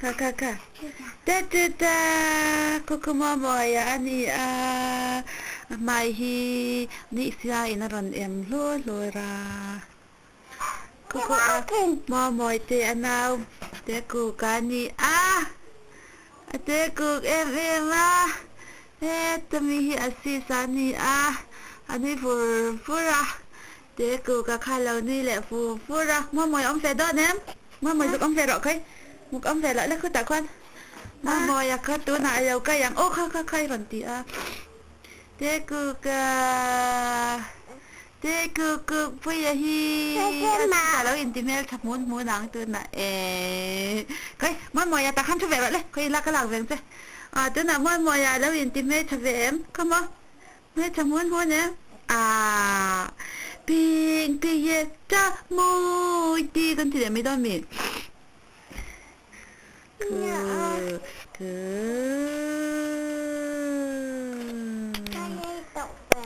Kha kha kha. Ta ta ta Khukhuma mawia a ni a, a hmai hi nihsia in a rawn em hlur hlur a. Khukhua mawi te a nau te kuk a ni a, a te kuk em em a, heta mi hi a sis a ni a, a nui vur vur a, te kuk a kha lo nui leh vur vur a, mawi awm ve dawn em? Mawi zuk awm ve rawh khawi, muk awm ve loh le khutah khuan mawi a kha tunah a lo kai ang aw kha kha kha i rawn ti a, te kuk a. Te kuk kuk puia hi a chhungah lo inti hmel tha hmun hmun ang tunah eh khawi Mawimawia tah khan thu ve rawh le khawi ila ka lak ve ang che ah tunah Mawimawia lo inti hmel tha ve em come on hmel tha hmun hmun em ah ping ping ta mawi ti kan ti leh mai dawn mi. Ku ku.